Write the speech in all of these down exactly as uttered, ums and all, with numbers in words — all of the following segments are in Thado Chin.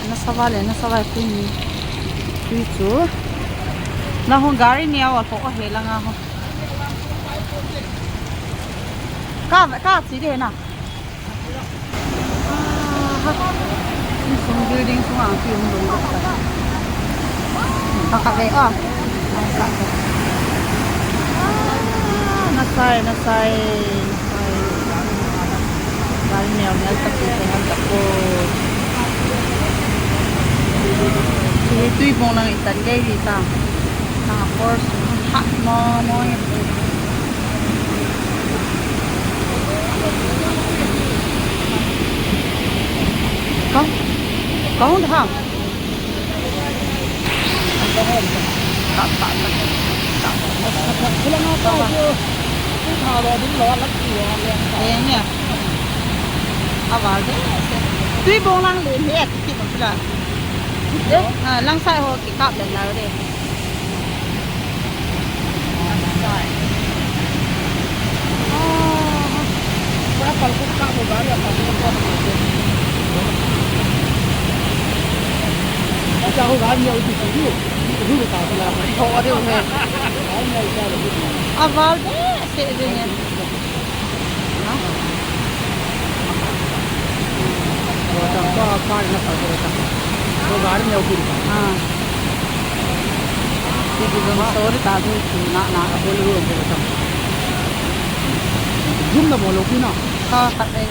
Nasa vale, nasa vale, tui ni. Tui chu. Na hung gari ni awa ko he langa ho. Ka, ka chi de na. Ah, insung building sunga ang film dong ka. Pakave, ah. Ah, nasai, nasai, nasai. Gari neo, neo, tapi, tapi, tapi. Tui bong lang itan gei di ta. Tang a force, hot mo, mo. Kau, kau dah. Aval de. Tui bong lang le ni et ki pula. Eh, ah, lang sai ho ki kap le lau de. Aval behseh jeng e. Ah. Sorry ta, tu na na abol ru abol ta. Zoom na bol lo pi na. Ha, khat e.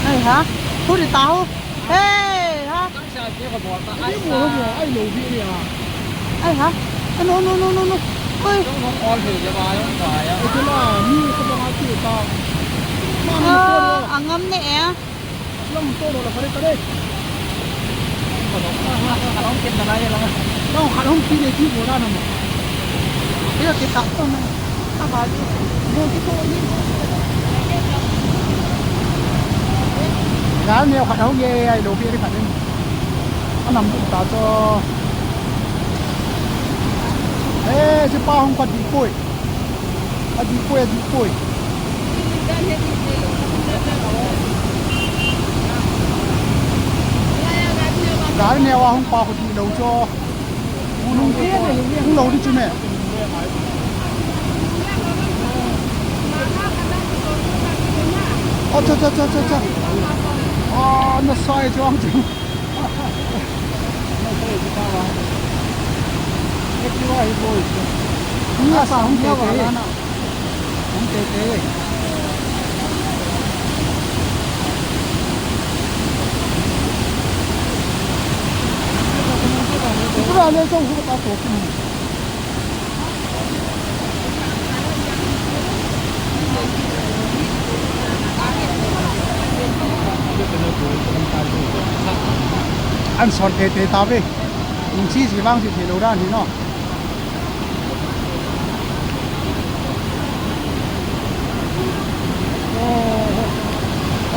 Ai ha, puri tahu. Hey ha. Ai ha. No, no, no, no, no. Oi. Ah, angam ne e. Long to lo la kare kare. Khat hung kit na lai lang. Long khat hung kit le ti bo la na mo. Io ti ta ko na. A ba di. Mo ti ko ni. Gal ne khat hung ye ai lo pi ri khat ni. Anam bu ta to. Eh, si pa hung khat di koi. Adih poi, adih poi. Gari neo a hung pa khu dih lou chu. Hung lou, hung lou ding chu me. Acha, cha, cha, cha, cha. Ah, nasai chu ang chu. Ni asa hung teitei. Hung teitei. Ipura le chong hu ta to kin. An son teitei tave. Nung chi chi vang chi thei lou dan hi no.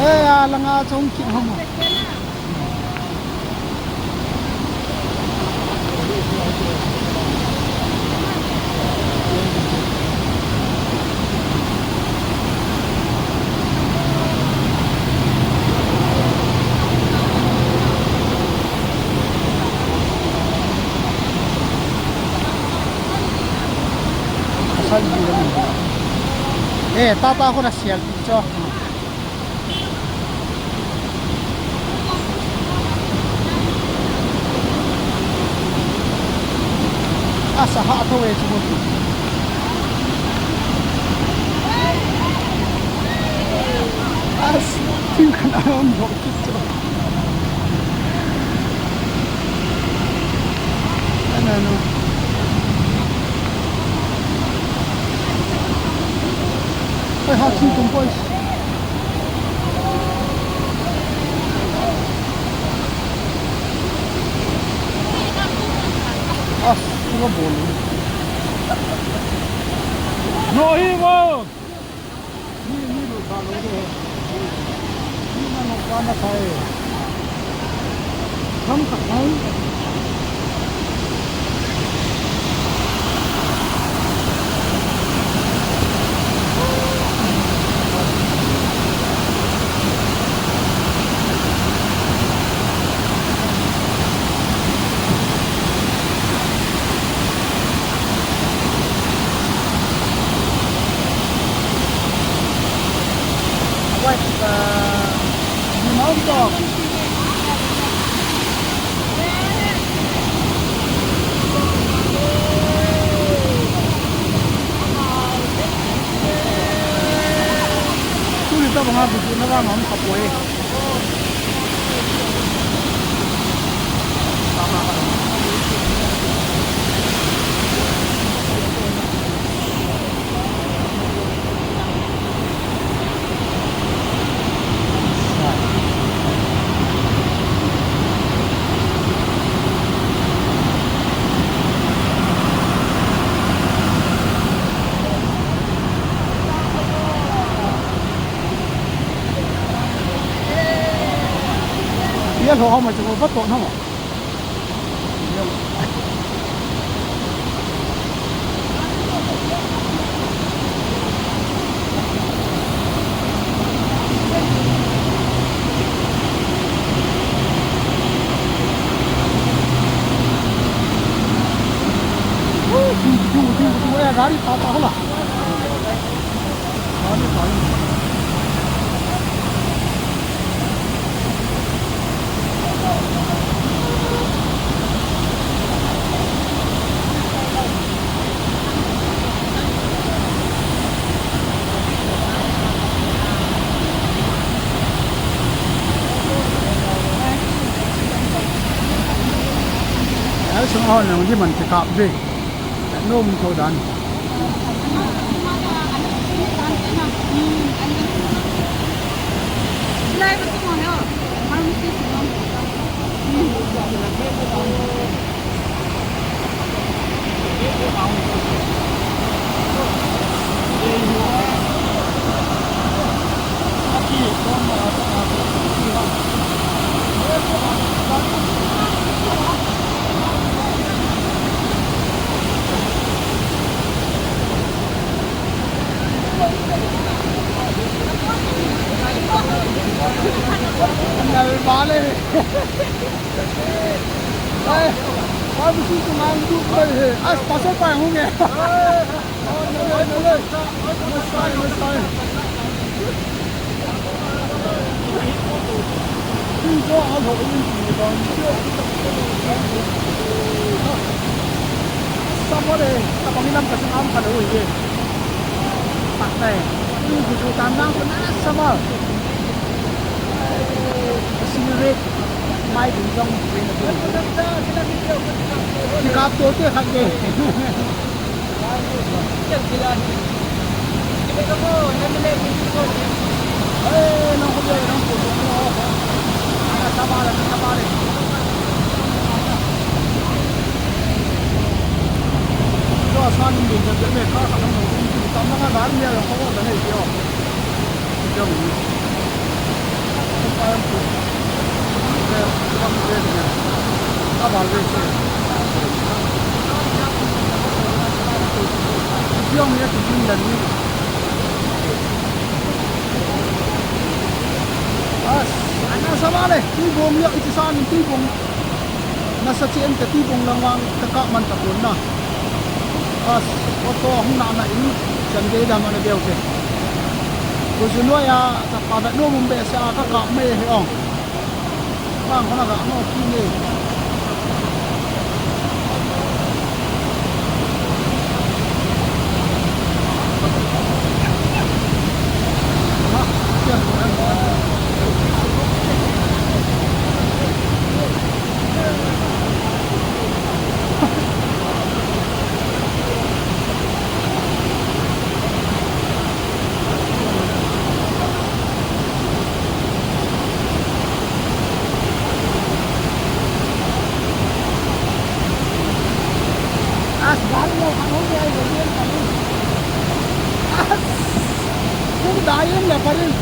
Eh, a langa chong kit ham. Asal ding. Eh, tata ko na sial cho. Asa ha to e chu. As, tin kan alam bo. Ano, ano? Ay, ha, sing tong boys. As, iba bol. No, he won't. Tuni tabang a video na vang hom kha poi. Ye lo ma chu ba to na ma. Gari pa pa hola. Ai, sung hon nang di man kikap di. Nom to dan. Nal vale. Ai, ai, machine chu ngang dut mai he. Ai, pastor pa hung e. Ai, nale, nale. Nasai, nasai. Tui jo a lo in ti bang jo. Sa mo le, tabang in lam ka sing am ka lo ye. Pat nai. Tui bu chu tam nang chu na sa mo. Sing red. Mai ding jong. Kikap to te khat ke. As, ana sa vale, tui bong ya, iti sa min tui bong. Nasa chen ka tui bong lang vang ka kap man tapon na. As, auto hung na na in, chan gei dam ana deu ke. Ko ju loi a, ka pa vet nom um behseh a, ka kap mai he ong. Bang kona ga no ki ne. As, gari lo khat hung de, ai, lo yen khat hung. As, hung da yen le parin.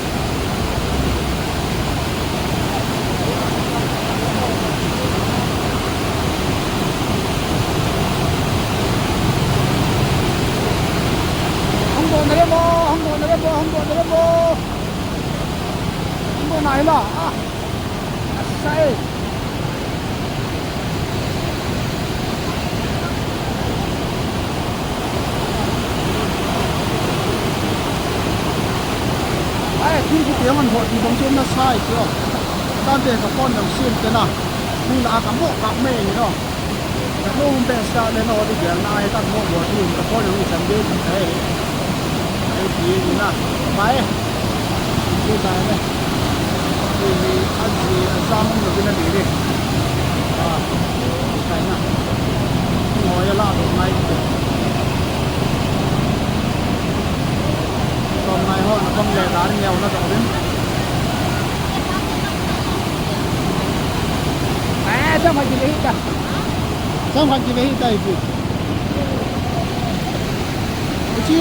Nai la, ah, asai. Ai, thil kiti ang an hot ti bang chu na sai chu. Tante ka phone nang sim te na. Ni la ka mo ka me ni no. Ka mo be sa le no di gel na ai ka mo bo ti ka phone nang sim de ka. Ai ti ni na. Bye. Ti ta ne. Ti ni a ji a sa mo no bi na di de. Ah. Kaina. Hoi a la do ngai te. Tom ngai ho na kom le dar neo na do bin. Eh, jam ha ji le hi ta. Jam ha ji le hi ta hi. Uchi.